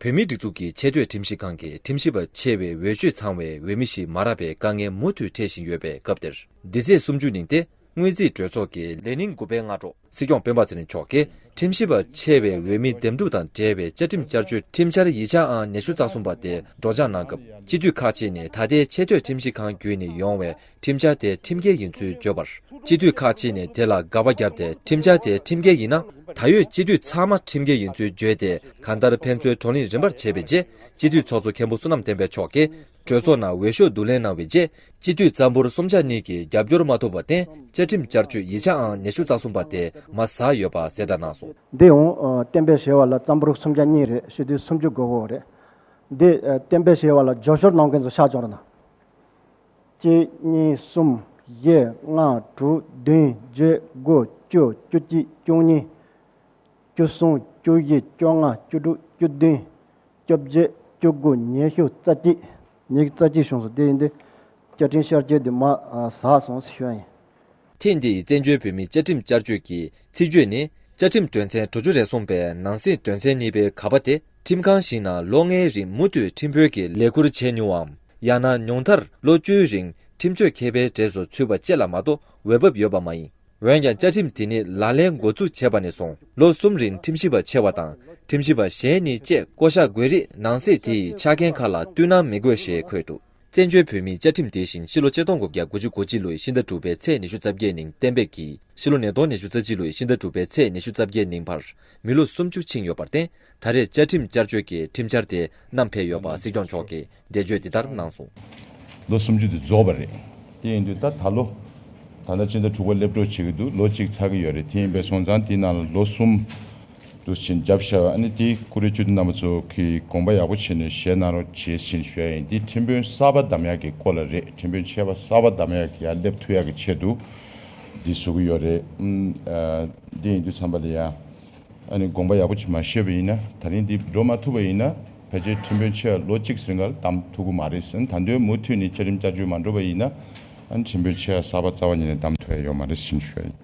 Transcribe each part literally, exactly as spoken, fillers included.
བོད་མིའི་སྒྲིག་འཛུགས་ཀྱི་ཆེས་མཐོའི་ཁྲིམས་ཞིབ་ཁང་གིས་ཁྲིམས་ཞིབ་པ་ཆེ་བའི་འོས་ཆོས་ཚང་བའི་འོས་མི་ཞིག་མ་རག་པའི་དཀའ་ངལ་མུ་མཐུད་འཕྲད་བཞིན་ཡོད་པའི་སྐབས་དེར། འདི་ཚེས་སུམ་ཅུ་ཉིན་ཏེ། དངུལ་རྩིས་གྲོས་ཚོགས་ཀྱི་ལས་ཉིན་དགུ་པའི་སྔ་དྲོ། སྲིད་སྐྱོང་སྤེན་པ་ཚེ་རིང་མཆོག་གིས་ཁྲིམས་ཞིབ་པ་ཆེ་བའི་འོས་མི་འདེམས་སྒྲུག་དང་འབྲེལ་བའི་བཅའ་ཁྲིམས་བསྐྱར་བཅོས་ཁྲིམས་འཆར་ཡིག་ཆ་ཨང་ཉི་ཤུ་རྩ་གསུམ་པ་དེ་སྒྲོག་སྦྱང་གནང་སྐབས། སྤྱི་འཐུས་ཁག་ཅིག་ནས་ད་ལྟའི་ཆེས་མཐོའི་ཁྲིམས་ཞིབ་ཁང་བརྒྱུད་ནས་ཡོང་བའི་ཁྲིམས་འཆར་དེ་ཁྲིམས་འགལ་ཡིན་ཚུལ་བརྗོད་པར། སྤྱི་འཐུས་ཁག་ཅིག་ནས་དེ་ལ་དགག་པ་བརྒྱབ་སྟེ། ཁྲིམས་འཆར་དེ་ཁྲིམས་འགལ་ཡིན་ན། ད་ཡོད་སྤྱི་འཐུས་ཚང་མ་ཁྲིམས་འགལ་ཡིན་ཚུལ་བརྗོད་དེ། གང་ལྟར་ཕན་ཚུན་བགྲོ་གླེང་རིམ་པར་བྱས་པའི་རྗེས། སྤྱི་འཐུས་ཚོགས་གཙོ་མཁན་པོ་བསོད་ནམས་བསྟན་འཕེལ་མཆོག་གིས། གྲོས་ཚོགས་ནང་འོས་ཤོག་བསྡུ་ལེན་གནང་བའི་རྗེས། སྤྱི་འཐུས་ཙམ་པོར་གསུམ་ཆ་གཉིས་ཀྱིས་རྒྱབ་སྐྱོར་མ་ཐོབ་པར་བརྟེན། བཅའ་ཁྲིམས་བསྐྱར་བཅོས་ཡིག་ཆ་ཨང་ཉི་ཤུ་རྩ་གསུམ་པ་དེ་མར་ཟགས་ཡོད་པ་གསལ་བསྒྲགས་གནང་སོང་། འདི་ཡང་གཏན་འབེབས་བྱས་པ་ལ་ཙམ་པོར་གསུམ་ཆ་གཉིས་རེད། སྤྱི་འཐུས་སུམ་ཅུ་དགོས་ཀྱི་རེད། འདི་གཏན་འབེབས་བྱས་པ་ལ་རྒྱབ་སྐྱོར་གནང་མཁན་ཚོ་ཤག་ཅོག་རེད་ན། གཅིག་གཉིས་གསུམ། བཞི་ལྔ་དྲུག་བདུན་བརྒྱད་དགུ་བཅུ་བཅུ་གཅིག་བཅུ་གཉིས། བཅུ་གསུམ། བཅུ་བཞི། བཅོ་ལྔ། བཅུ་དྲུག། བཅུ་བདུན། བཅོ་བརྒྱད། བཅུ་དགུ། ཉི་ཤུ། རྩ་གཅིག་ཉི་ཤུ་རྩ་གཅིག་བྱུང་སོང་། དེ་ཡིན་དུས་བཅའ་ཁྲིམས་བསྐྱར་བཅོས་འདི་མར་ཟགས་སོང་ཟེར་ཞུ་ཡ་ཡིན། ཐེངས་འདིའི་བཙན་བྱོལ་བོད་མིའི་བཅའ་ཁྲིམས་བསྐྱར་བཅོས་ཀྱི་ཚིག་བརྗོད་ནི། བཅའ་ཁྲིམས་དོན་ཚན་དྲུག་ཅུ་རེ་གསུམ་པའི་ནང་གསེས་དོན་ཚན་གཉིས་པའི་ག་པ་དེ། ཁྲིམས་ཁང་ཞིག་ནང་ལོ་ལྔའི་རིང་མུ་མཐུད་ཁྲིམས་དཔོན་གྱི་ལས་ཁུར་བྱས་མྱོང་བའམ། ཡང་ན་ཉུང་མཐར་ལོ་བཅུའི་རིང་ཁྲིམས་གཅོད་མཁས་པའི་གྲས་སུ་ཚུད་པ་བཅས་ལ་མ་གཏོགས་འོས་བབ་ཡོད་པ་མ་ཡིན། འོན་ཀྱང་བཅའ་ཁྲིམས་དེ་ནི་ལག་ལེན་འགོ་འཛུགས་བྱས་པ་ནས་བཟུང་ལོ་གསུམ་རིང་ཁྲིམས་ཞིབ་པ་ཆེ་བ་དང་ཁྲིམས་ཞིབ་པ་གཞན་གཉིས་བཅས་བསྐོ་བཞག་དགོས་རིགས་ནང་གསེས་དེ་ཡི་ཆ་རྐྱེན་ཁག་ལ་བསྟུན་གནང་མི་དགོས་ཞེས་འཁོད་འདུག། བཙན་བྱོལ་བོད་མིའི་བཅའ་ཁྲིམས་དེ་བཞིན་ཕྱི་ལོ་ཆིག་སྟོང་དགུ་བརྒྱ་དགུ་བཅུ་གོ་གཅིག་ལོའི་ཕྱི་ཟླ་དྲུག་པའི་ཚེས་ཉི་ཤུ་རྩ་བརྒྱད་ཉིན་གཏན་འབེབས་ཀྱིས། ཕྱི་ལོ་ཉིས་སྟོང་ཉི་ཤུ་རྩ་གཅིག་ལོའི་ཕྱི་ཟླ་དྲུག་པའི་ཚེས་ཉི་ཤུ་རྩ་བརྒྱད་ཉིན་བར་མི་ལོ་སུམ་ཅུ་ཕྱིན་ཡོད་པར་བརྟེན། ད་རེས་བཅའ་ཁྲིམས་བསྐྱར་བཅོས་ཀྱི་ཁྲིམས་འཆར་དེ་བསྣམས་ཕེབས་ཡོད་པ་སྲིད་སྐྱོང་མཆོག་གིས་འགྲེལ་བརྗོད་འདི་ལྟར་གནང་སོང་། ལོ་སུམ་ཅུ་དེ་རྫོགས་པ་རེད། དེ་ཡིན་དུས་ད་ད་ལོ། ད་ལྟ་སྤྱི་ཟླ་དྲུག་པ་སླེབས་འགྲོ་བྱེད་ཀྱི་འདུག། ལོ་གཅིག་ཚར་གྱི་ཡོད་རེད། དེ་ཡིན་པའི་སོང་ཙང་དེའི་ནང་ལ་ལོ་གསུམ་དུ་ཕྱིན་རྒྱབ་བཞག། ཨ་ནི་དེ་ཀུ་རེ་སྤྱི་འཐུས་རྣམ་པ་ཚོ་གིས་དགོངས་པ་ཡག་པོ་བྱས་ནས་བཞེས་གནང་རོགས་བྱེད་ཟེར་ཞུ་ཡ་ཡིན། འདི་ཁྲིམས་དཔོན་གསར་པ་བདམས་ཡག་གི་སྐོར་ལ་རེད། ཁྲིམས་དཔོན་ཆེ་བ་གསར་པ་བདམས་ཡག་གི་ཡར་སླེབས་ཐུབ་ཡག་གི་ཆེད་དུ་འདི་བཟོ་གི་ཡོད་རེད། ཨུམ། ཨ། འདི་ཡིན་དུས་ཙམ་པ་ལ་ཡ། ཨ་ནི་དགོངས་པ་ཡག་པོ་ཅིག་མ་བཞེས་པ་ཡིན་ན། ད་རིང་འདི་འགྲོ་མ་ཐུབ་པ་ཡིན་ན། ཕལ་ཆེར་ཁྲིམས་དཔོན་ཆེ་བ་ལོ་གཅིག་ཟིན་གར་བདམས་ཐུབ་ཀྱི་མ་རེད་ཟེར། ད་དུང་མུ་མཐུད་ནས་བཅའ་ཁྲིམས་བསྐྱར་བཅོས་མ་འགྲོ་བ་ཡིན་ན། ཨ་ནི་ཁྲིམས་དཔོན་ཆེ་བ་གསར་པ་རྩ་བ་ཉིད་ནས་བདམས་ཐུབ་ཡ་ཡོད་མ་རེད་ཟེར་ཞུ་ཡ་ཡིན།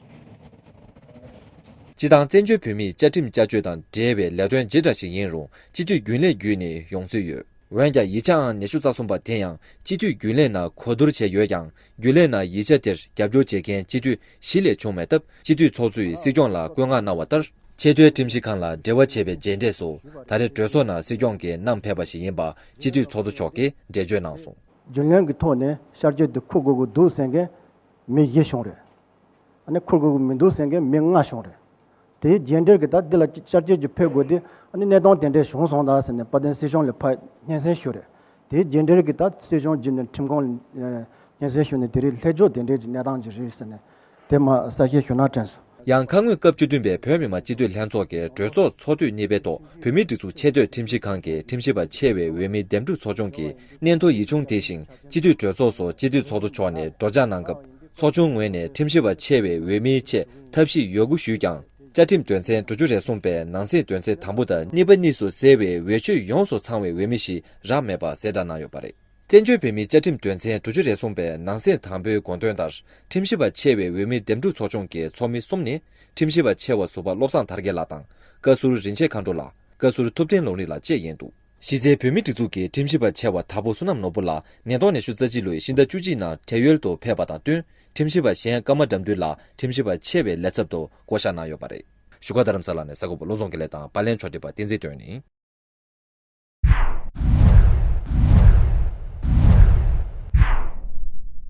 སྤྱིར་བཏང་བཙན་བྱོལ་བོད་མིའི་བཅའ་ཁྲིམས་བསྐྱར་བཅོས་དང་འབྲེལ་བའི་ལས་དོན་ཇི་འདྲ་ཞིག་ཡིན་རུང་། སྤྱི་འཐུས་རྒྱུན་ལས་བརྒྱུད་ནས་ཡོང་སྲོལ་ཡོད། འོན་ཀྱང་ཡིག་ཆ་ཨང་ཉི་ཤུ་རྩ་གསུམ་པ་དེ་ཡང་སྤྱི་འཐུས་རྒྱུན་ལས་ནང་གོ་བསྡུར་བྱས་ཡོད་ཀྱང་། རྒྱུན་ལས་ནང་ཡིག་ཆ་དེར་རྒྱབ་སྐྱོར་བྱེད་མཁན་སྤྱི་འཐུས་བཞི་ལས་བྱུང་མེད་སྟབས། སྤྱི་འཐུས་ཚོགས་གཙོ་ཡིས་སྲིད་སྐྱོང་ལ་བཀོད་མངགས་གནང་བ་ལྟར། ཆེས་མཐོའི་ཁྲིམས་ཞིབ་ཁང་ལ་འབྲེལ་བ་བྱས་པའི་རྗེས་འབྲས་སུ། ད་རེས་གྲོས་ཚོགས་ནང་སྲིད་སྐྱོང་གིས་བསྣམས་ཕེབས་པ་ཞིག་ཡིན་པ་སྤྱི་འཐུས་ཚོགས་གཙོ་མཆོག་གིས་འགྲེལ་བརྗོད་གནང་སོང་། རྒྱུན་ལས་ཀྱི་ཐོག་ནས་བསྐྱར་བཅོས་འདི་འཁུར་དགོས་ཀྱི་འདུག་ཟེར་མཁན་མི་བཞི་བྱུང་རེད། ཨ་ནི་འཁུར་དགོས་ཀྱི་མི་འདུག་ཟེར་མཁན་མི་ལྔ་བྱུང་རེད། དེའི་རྗེས་འབྲས་ཀྱི་ད་འདི་ལ་བསྐྱར་བཅོས་ཀྱི་ཕེབས་དགོས་དེ། ཨ་ནི་གནས་སྟངས་དེ་འདྲས་བྱུང་སོང་ད་ཟེར་ནས་དཔལ་ལྡན་སྲིད་སྐྱོང་ལ་ཕར་སྙན་སེང་ཞུ་རེད། དེའི་རྗེས་འབྲས་ཀྱི་ད་སྲིད་སྐྱོང་བརྒྱུད་ནས་ཁྲིམས་ཁང་ལ་སྙན་སེང་ཞུས་ནས་དེ་རིང་སླེབས་ཕྱོགས་དེ་འདྲས་ཀྱི་གནས་སྟངས་ཀྱི་རེད་ཟེར་ནས་དེ་མ་གསལ་བཤད་ཞུ་ན་དྲན་སོང་། ཡང་ཁ་སྔོན་སྐབས་བཅུ་བདུན་པའི་བོད་མི་མང་སྤྱི་འཐུས་ལྷན་ཚོགས་ཀྱི་གྲོས་ཚོགས་ཚོགས་དུས་གཉིས་པའི་ཐོག་བོད་མིའི་སྒྲིག་འཛུགས་ཆེས་མཐོའི་ཁྲིམས་ཞིབ་ཁང་གི་ཁྲིམས་ཞིབ་པ་ཆེ་བའི་འོས་མིའི་འདེམས་སྒྲུག་ཚོགས་ཆུང་གི་སྙན་ཐོ་ཡིག་ཆུང་དེ་བཞིན་སྤྱི་འཐུས་གྲོས་ཚོགས་སུ་སྤྱི་འཐུས་ཚོགས་གཙོ་མཆོག་ནས་སྒྲོག་སྦྱང་གནང་སྐབས། ཚོགས་ཆུང་ངོས་ནས་ཁྲིམས་ཞིབ་པ་ཆེ་བའི་འོས་མིའི་ཆེད་ཐབས་ཤེས་ཡོད་དགུ་ཞུས་ཀྱང་། བཅའ་ཁྲིམས་དོན་ཚན་དྲུག་ཅུ་རེ་གསུམ་པའི་ནང་གསེས་དོན་ཚན་དང་པོ་དང་གཉིས་པ་གཉིས་སུ་གསལ་བའི་འོས་ཆོས་ཡོངས་སུ་ཚང་བའི་འོས་མི་ཞིག་རག་མེད་པ་གསལ་བསྒྲགས་གནང་ཡོད་པ་རེད། བཙན་བྱོལ་བོད་མིའི་བཅའ་ཁྲིམས་དོན་ཚན་དྲུག་ཅུ་རེ་གསུམ་པའི་ནང་གསེས་དང་པོའི་དགོངས་དོན་ལྟར། ཁྲིམས་ཞིབ་པ་ཆེ་བའི་འོས་མི་འདེམས་སྒྲུག་ཚོགས་ཆུང་གི་ཚོགས་མི་གསུམ་ནི། ཁྲིམས་ཞིབ་པ་ཆེ་བ་ཟུར་པ་བློ་བཟང་དར་རྒྱས་ལགས་དང་། བཀའ་ཟུར་རིན་ཆེན་མཁའ་འགྲོ་ལགས། བཀའ་ཟུར་ཐུབ་བསྟན་ལུང་རིགས་ལགས་བཅས་ཡིན་འདུག། གཞི་རྩའི་བོད་མིའི་སྒྲིག་འཛུགས་ཀྱི་ཁྲིམས་ཞིབ་པ་ཆེ་བ་དྭགས་པོ་བསོད་ནམས་ནོར་བུ་ལགས་ཉིས་སྟོང་ཉི་ཤུ་རྩ་གཅིག་ལོའི་ཕྱི་ཟླ་བཅུ་གཅིག་ནང་བགྲེས་ཡོལ་དུ་ཕེབས་པ་དང་བསྟུན། ཁྲིམས་ཞིབ་པ་གཞན་ཀརྨ་དགྲ་འདུལ་ལགས་ཁྲིམས་ཞིབ་པ་ཆེ་བའི་ལས་ཚབ་ཏུ་བསྐོ་བཞག་གནང་ཡོད་པ་རེད། བཞུགས་སྒར་རྡ་རམ་ས་ལ་ནས་གསར་འགོད་པ་བློ་བཟང་དགེ་ལེགས་དང་པར་ལེན་ཕྱོགས་སྒྲིག་པ་བསྟན་འཛིན་དོན་ནི།